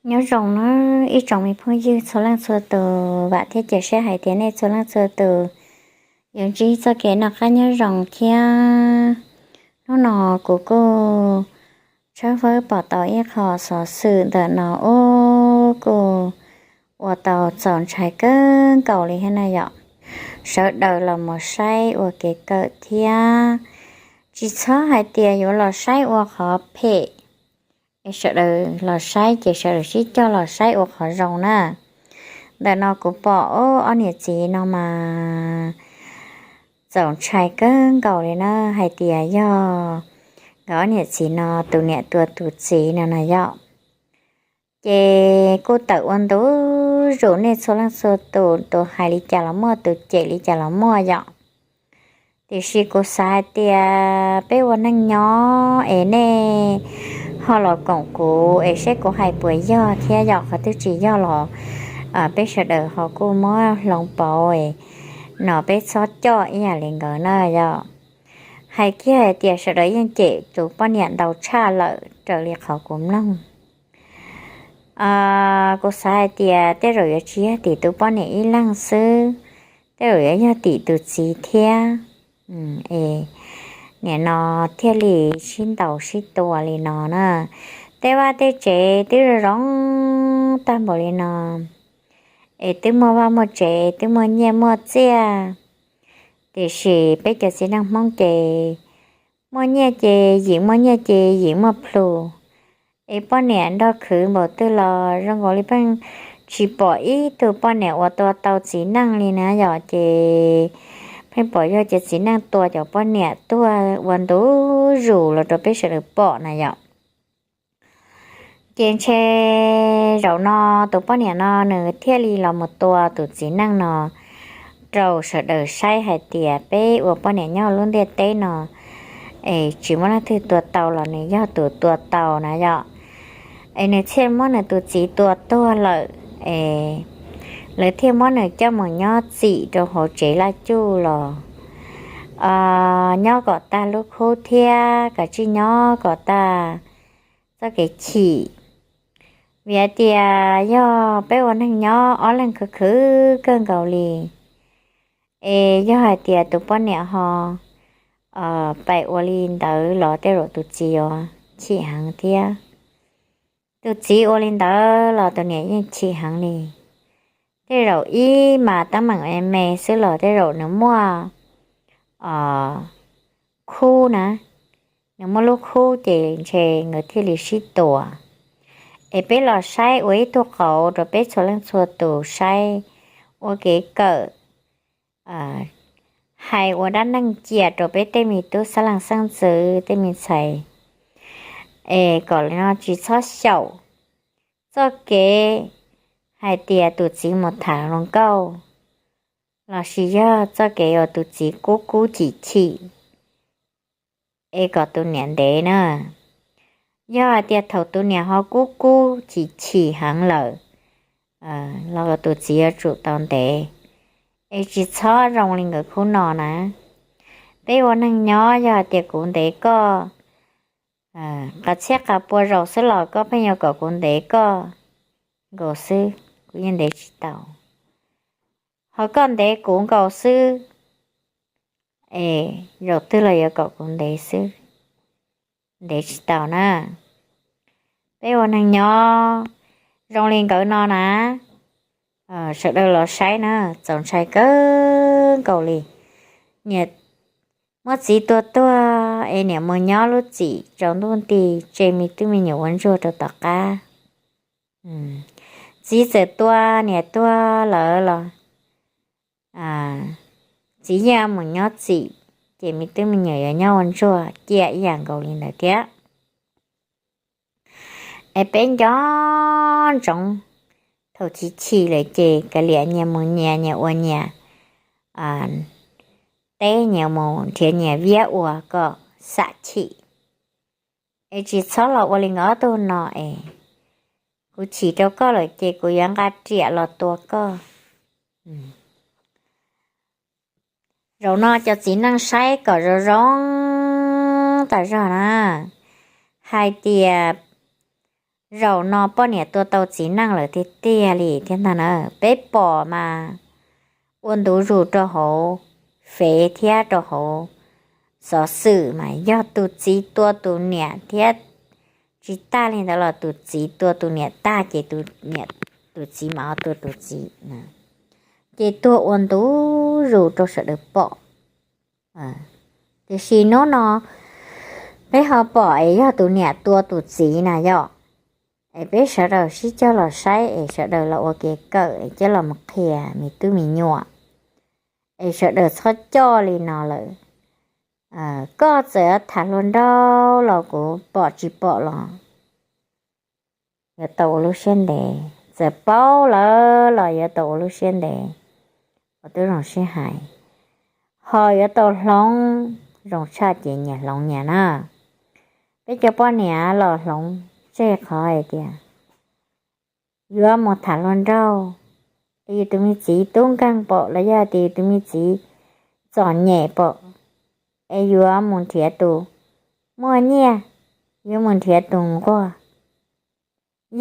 Nyob zoo na ib tsoom me phooj ywg txhua leej txhua tus, vam thiab cia siab hais tias nej txhua leej txhua tus yuav ntsib txoj kev noj qab nyob zoo thiab. Hnub no kuv kuj tshawb fawb pom tau ib qho xov xwm ntawm no ub kuj ua tau txaus ntshai kawg nkaus li thiab na yom. Sawv daws los mus saib ua kev kawm thiab, tsis txhob hais tias yuav los saib ua qhov phem, es sawv daws los saib ces sawv daws sib cog los saib ua qhov zoo na. Ntawm no kuv pom ob niam txiv no mas txaus ntshai kawg nkaus li na, hais tias yog nkawd ob niam txiv no tus niam tua tus txiv no na yom. Ces kuj tawm ua ntu zus, nej txhua leej txhua tus, tus hais li cas los muaj, tus cem li cas los muaj yom. Tiam sis kuv xav hais tias peb ua neej nyob es nej ho los koom kuv es seb kuv hais puas yog thiab yom, qhov twg tsis yog los peb sawv daws ho kuj muab hloov pauv no, peb txhob coj ib yam li nkawd na yom. Hais kiag hais tias sawv daws yeej cem tus poj niam ntau tshaj lawm raws li qhov kuv mloog. Kuv xav hais tias tej zaum yuav tsis yog tim tus poj niam ib leeg xwb, tej zaum yuav yog tim tus txiv thiab. Nim no thiaj li sib ntaus sib tua li no na. Tej vaj tej tsev twb zoo zoo tag npaum li no, es twb muaj vaj muaj tsev, twb muaj nyiaj muaj txiaj, tiam sis peb cov txiv neej Hmoob ces muaj nyiaj ces yim, muaj nyiaj ces yim muaj plhus. Es poj niam nrog khwv npaum twg los zoo nkaus li pheej tsis pom ib tug poj niam uas tua tau txiv neej li na yom, ces pheej pom yog cov txiv neej tua cov poj niam tuag ua ntu zus los rau peb sawv daws pom na yom. Ces ntshe zaum no tus poj niam no nws thiaj li los mus tua tus txiv neej no rau sawv daws saib hais tias peb ua poj niam nyob lub ntiaj teb no es tsis muaj leej twg tua tau los nws yog tus tua tau na yom. Es nws thiaj muab nws tus txiv tua tuag lawm, es lawv thiaj muab nws coj mus nyob txim rau hauv tsev laj cuj los nyob kom tag lub khub thiab kav tsij nyob kom tag txoj kev chim. Vim hais tias yog peb ua neeg nyob ob leeg khwv khwv kawg nkaus li, es yog hais tias tus poj niam ho pais ua li ntawd los tej zaum tus txiv yuav chim heev thiab. Tus txiv ua li ntawd los tus niam yeej chim heev li. Tej zaum ib mas teeb meem me me xwb los tej zaum nws muaj khub na, nws muaj lub khub ces ntshe nkawd thiaj li sib tua. Es peb los saib ua ib tug qauv rau peb txhua leej txhua tus saib ua kev kawm, hais ua dab neeg cia rau peb tej me tub xab leej xeeb ntxwv tej me ntxhais, es kom li no tsis txhob xyaum txoj kev hais tias tus txiv mus tham hluas nkauj lossis yog txoj kev uas tus txiv kub kub chim chim, es kom tus niam ntev na. Yog hais tias thaum tus niam ho kub kub chim chim heev lawm los tus txiv yuav tsum tau ntev, es tsis txhob zoo li nkawd khub no na. Peb ua neeg nyob yog hais tias kuv ntev koj qas txhiab qas pua zaus xwb los koj pheej yuav kom kuv ntev koj nkaus xwb, kuv yeej ntev tsis tau. Ho koj ntev kuv nkaus xwb, es zaum twg los yuav kom kuv ntev xwb, ntev tsis tau na. Peb ua neeg nyob zoo li nkawd no na, sawv daws los saib na, txaus ntshai kawg nkaus li. Niam muab txiv tua tuag es niam mus nyob lub txim tsaus ntuj nti, tseg me tub me nyuam ua ntsuag rau tom qab. Txiv txawm tua niam tuag lawm los txiv yeej mus nyob txim, ces me tub me nyuam yuav nyob ua ntsuag cia ib yam nkaus li ntawd thiab. Es peb nco ntsoov, thaum chim chim lawm ces kav liam nyias mus nyias, nyias ua nyias teb, nyias mus nrhiav nyias viab ua kom xam chim. Es tsis txhob los ua li nkawd ob tug no es, kuv chim rau koj lawm ces kuv yuav nqa riam los tua koj. Zaum no cov txiv neej saib kom zoo zoo tas zog na, hais tias Zaum no poj niam tua tau txiv neej lawm tiag tiag li thiab ntag na. Peb pom mas ua ntu zus rau hauv fev thiab rau hauv xov xwm mas yog tus txiv tua tus niam thiab, tsis tag li ntawd los tus txiv tua tus niam tag ces tus niam, tus txiv mas ho tua tus txiv, ces tuag ua ntu zus rau sawv daws pom. Tiam sis hnub no peb ho pom es yog tus niam tua tus txiv na yog, es peb sawv daws sib cog los saib es sawv daws los ua kev kawm es coj los mus qhia me tub me nyuam, es sawv daws txhob coj li no lawm. Koj txawm tham hluas nraug los kuv pom tsis pom los yuav tau ua lub siab ntev, txawm paub lawm los yuav tau ua lub siab ntev, ua tib zoo sib hais, ho yuav tau hloov, zoo tshaj ces nyias hloov nyias na. Peb cov poj niam los hloov tseg qhov hais tias yuav mus tham hluas nraug, es yus tus me txiv tub nkeeg pom los yog tias yus tus me txiv txom nyem pom, es yuav mus nrhiav tus muaj nyiaj, yuav mus nrhiav tus nquag.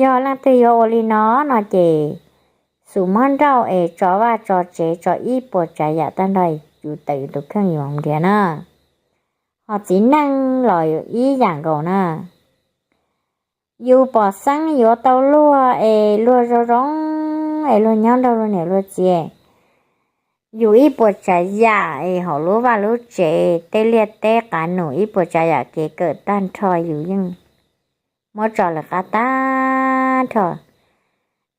Yog leej twg yuav ua li no no ces xum muab nrauj es tso vaj tso tsev tso ib puas tsav yam tag nrho, yus tawm yus tus kheej yus nrhiav na. Ho txiv neej los ib yam nkaus na. Yus pom xeeb yuav tau luag es luag zoo zoo, es luag nyob nrog luag niam luag txiv, yus ib puas tsav yam es hauv lub vaj lub tsev, tej liaj teb qav num, ib puas tsav yam kev kawm tag nrho yus yeej muab tso lawv qab tag nrho.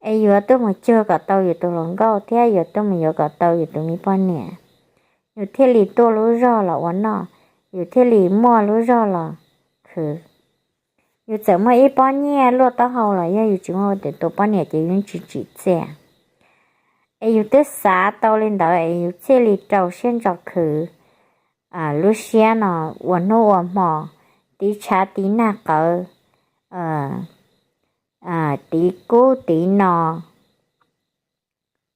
Es yuav tuaj mus cuag kom tau yus tus hluas nkauj thiab yuav tuaj mus yuav kom tau yus tus me poj niam, yus thiaj li tuaj lub zog los ua noj, yus thiaj li muaj lub zog los khwv. Yus txawm muaj ib pob nyiaj luaj taub hau los yog yus tsis muaj tus poj niam ces yus yeej tsis tsim txiaj. Es yus twb xav tau li ntawd es yus thiaj li rau siab ntso khwv lub siab no ua hnub ua hmo, tiv tshav tiv nag qawv, tiv kub tiv no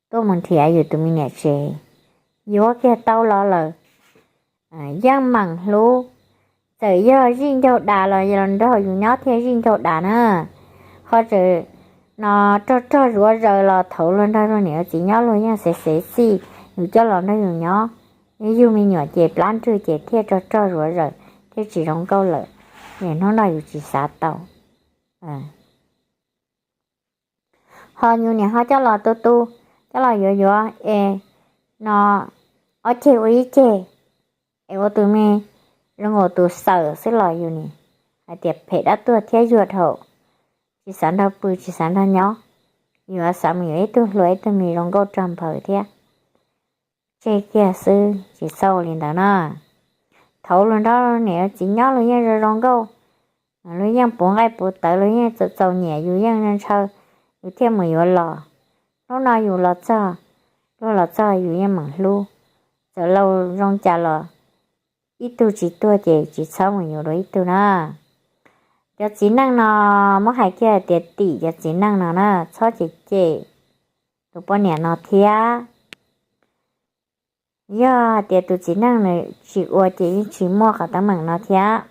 tuaj mus nrhiav yus tus me niam tsev, yuav kiag tau los lawm yeej meem hlub. Txawm yog zij ncaug das los nrog yus nyob thiaj zij ncaug das na. Ho tseem no rog rog zuav zaws los thaum luag nrog luag niam luag txiv nyob luag yeej xev xev xij yus coj los nrog yus nyob. Yus yug me nyuam ces plab nrwg ces thiaj rog rog zuav zaws thiaj tsis zoo nkauj lawm. Nim hnub no yus tsis xav tau. Ho yus niam ho coj los tu tu, coj los yuav yuav es no ob ceg ua ib ceg, es ua tus me zoo nkaus tus xawm xwb los yus nim hais tias phem dab tuag thiab yuag dhau, tsis xav nrog pw tsis xav nrog nyob, yuav xav mus yuav ib tug hluas ib tug me zoo nkauj rog nphaws thiab. Tseg kiag xwb tsis txhob ua li ntawd na. Thaum luag nrog niam txiv nyob luag yeej zoo zoo nkauj, luag yeej puv nqaij puv tawv, luag yeej txaus txaus nyiam, yus yeej ntshaw, yus thiaj mus yuav los. Hnub no yus los txog, luag los txog yus yeej meem hlub. Txawm laus zoo cas los ib tug tsis tuag ces tsis txhob mus yuav dua ib tug na. Cov txiv neej no muab hais kiag tias tim cov txiv neej no na, txhob cem cem tus poj niam no thiab. Yog hais tias tus txiv neej nws tsis ua ces yeej tsis muaj qhov teeb meem no thiab.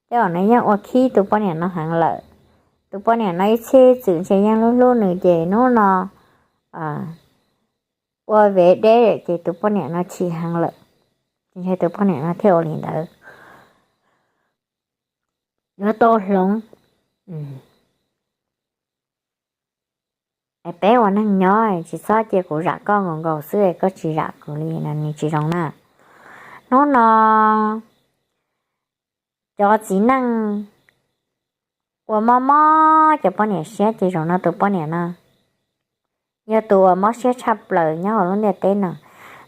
Tej zaum nws yeej ua khib tus poj niam no heev lawm. Tus poj niam no ib txhia txwm ntshe yeej hlub hlub nws ces hnub no ua vev deb ces tus poj niam no chim heev lawm, ces tus poj niam no thiaj ua li ntawd. Yuav tau hloov. Peb ua neeg nyob tsis txhob cia kuv zam koj nkaus nkaus xwb es koj tsis zam kuv li no nws tsis zoo na. Hnub no cov txiv neej uas mob mob cov poj niam siab ces zaum no tus poj niam no yog tus uas mob siab tshaj plaws nyob hauv lub ntiaj teb no.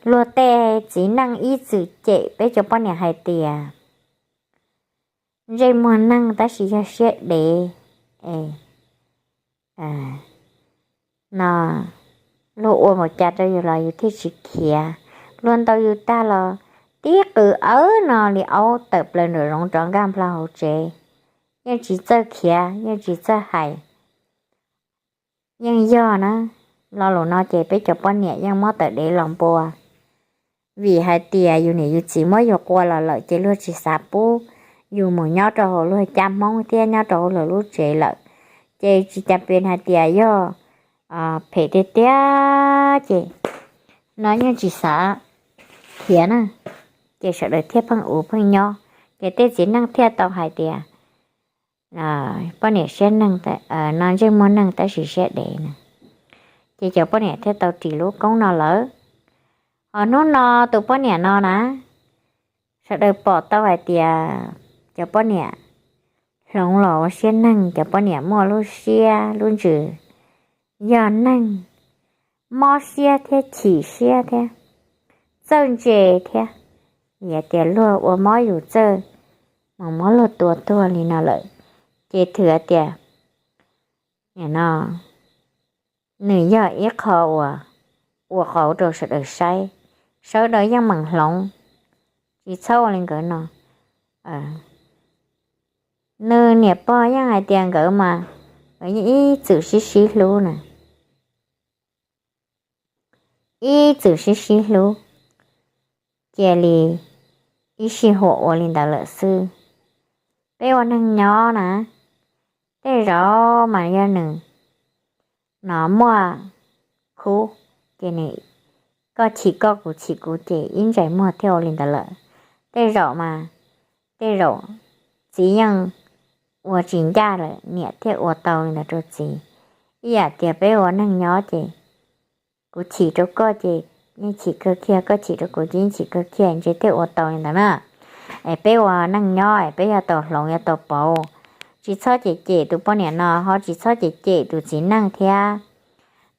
Luag tej txiv neej ib txwm cem peb cov poj niam hais tias ntsej muag neeg tab sis yog siab dev, no luag ua npaum cas rau yus los yus thiaj tsis khiav. Luag ntaus yus tag los tib qws awb no li aub tawm plaws nraum zoov rov nkag nplho hauv tsev, yeej tsis txawj khiav yeej tsis txawj hais. Yeej yog na, lo lus no ces peb cov poj niam yeej muab tawm dev los npua. Vim hais tias yus niam yus txiv muab yus qua los lawm ces luag tsis xav pub yus mus nyob rau hauv luag caj hmoob thiab nyob rau hauv luag lub tsev lawm. Ces tsis tas pes hais tias yog phem tiag tiag ces no yeej tsis xav khiav na. Ces sawv daws thiaj pheej ua pheej nyob, ces tej txiv neej thiaj tau hais tias poj niam siab neeg no ntsej muag neeg tab sis siab dev na. Ces cov poj niam thiaj tau ris lub koob no lawm. Ho hnub no tus poj niam no na, sawv daws pom tau hais tias cov poj niam hloov los ua siab neeg, cov poj niam muaj lub siab lub ntsws yog neeg, mob siab thiab chim siab thiab txawj ntse thiab, yog tias luag ua mob yus txawj mus muab luag tua tuag li no lawm, ces thwm tias no nws yog ib qho uas ua qauv rau sawv daws saib, sawv daws yeej meem hloov, tsis txhob ua li nkawd no. Nws niam pog yeej hais tias nkawd mas nkawd yeej ib txwm sib sib hlub na, ib txwm sib sib hlub, cia li ib sij huam ua li ntawd lawm xwb. Peb ua neeg nyob na, tej zaum mas yog nws no muaj khub, ces nws, koj chim koj kuv chim kuv ces ib ntsais muag thiaj ua li ntawd lawm. Tej zaum mas, tej zaum txiv yeej ua tsis ncaj lawm niam thiaj ua tau li ntawd rau txiv. Ib yam tias peb ua neeg nyob ces kuv chim rau koj ces yeej chim kawg kiag, koj chim rau kuv ces yeej chim kawg kiag, ntshe thiaj ua tau li ntawd na. Es peb ua neej nyob es peb yog tau hloov yog tau pauv, tsis txhob cem cem tus poj niam no, ho tsis txhob cem cem tus txiv neej thiab.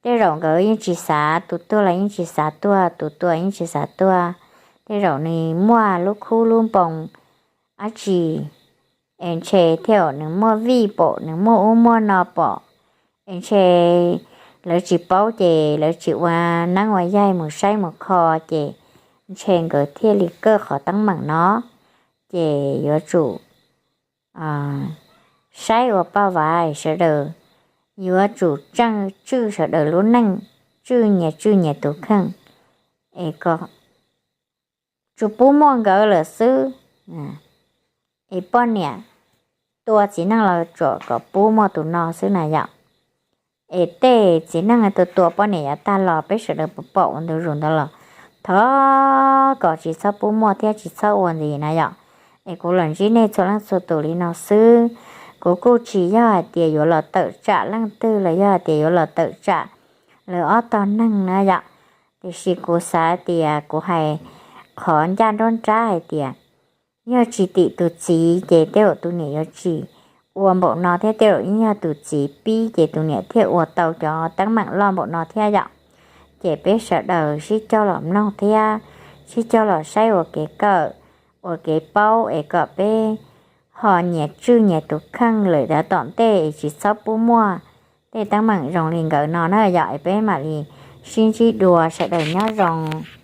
Tej zaum nkawd yeej tsis xav, tus tuag los yeej tsis xav tuag, tus tua yeej tsis xav tuag. Tej zaum nws muaj lub khub lub npoo dab tsi es ntshe thiaj nws muaj vij pom, nws muaj ub muaj no pom, es ntshe lawv tsis paub ces lawv tsis ua neeb ua yaig mus saib mus kho, ces ntshe nkawd thiaj li kaj qhov teeb meem no. Ces yuav tsum saib ua paj vav, sawv daws yuav tsum tseem tswj sawv daws lub neej, tswj nyias tswj nyias tus kheej, es kom tsuas pub muaj nkawd lawm xwb. Es poj niam tua txiv neej los tsuas kom pub muaj tus no xwb na yom. Es tej txiv neej tua tua poj niam yav tag los peb sawv daws puas pom ua ntu zus ntawd los thov kom tsis txhob pub muaj thiab tsis txhob ua ntxiv na yom. Es kuv los ntsib nej txhua leej txhua tus li no xwb. Kuv kuj tsis yog hais tias yuav los tawm tsam leej twg los yog hais tias yuav los tawm tsam lawv ob tog neeg na yom. Tiam sis kuv xav tias kuv hais qhov ncaj nruab nrab hais tias yog tsis tim tus txiv ces tej zaum tus niam yuav tsis ua npaum no thiab, tej zaum yeej yog tus txiv pib ces tus niam thiaj ua tau cov teeb meem loj npaum no thiab yom. Ces peb sawv daws sib coj los mloog thiab sib coj los saib ua kev kawm, ua kev paub es kom peb ho nyias tswj nyias tus kheej lawm tom ntej es tsis txhob pub muaj tej teeb meem zoo li nkawd no na yom. Es peb mam li sib ntsib dua, sawv daws nyob zoo.